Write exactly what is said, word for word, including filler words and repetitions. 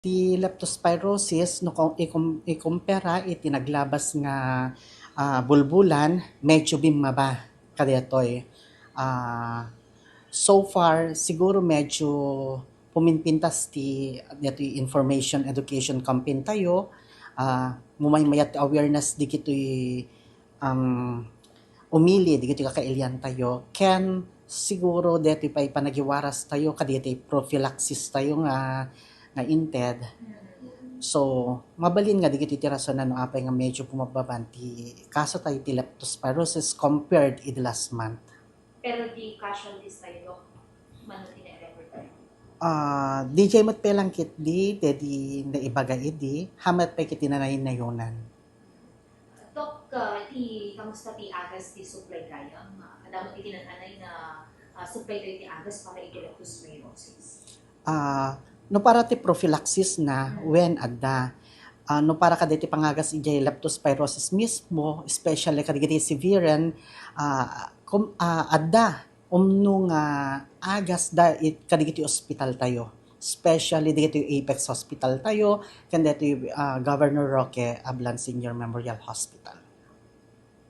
Ti leptospirosis, no, kung ikum-, ikumpara iti naglabas nga, ah, bulbulan, medyo bimmaba kadaytoy. Ah, so far, siguro medyo puminpintas ti, daytoy information education campaign tayo. Ah, mumaymayat ti awareness digitoy, um, umili digitoy kakailian tayo. Ken siguro daytoy pay panagiwaras tayo kadaytoy prophylaxis tayo nga, nga inted. So, mabalin nga digitoy ti rason no apay nga medyo bumababan ti kaso tayo ti leptospirosis compared idi last month. Pero di casualties tayo, Dok, mano ti na-record tayo? Ah, D J met pay lang ketdi, dedi naibaga idi, ha met pay ket ti nanaynayonan. Dok, ah, ti kamusta ti agas ti supply gayam? Ah, adda met iti nananay nga, ah, supply tayo ti agas para iti leptospirosis? Ah, no para ti prophylaxis na, Mm. wen adda. Ah, no para kadagiti pangagas idiay leptospirosis mismo, especially kadagiti severe, ah, kum-, ah, adda. Umno nga agas da it-, kadagiti ospital tayo. Especially dagiti Apex Hospital tayo, ken dagiti, ah, Governor Roque Ablan Senior Memorial Hospital.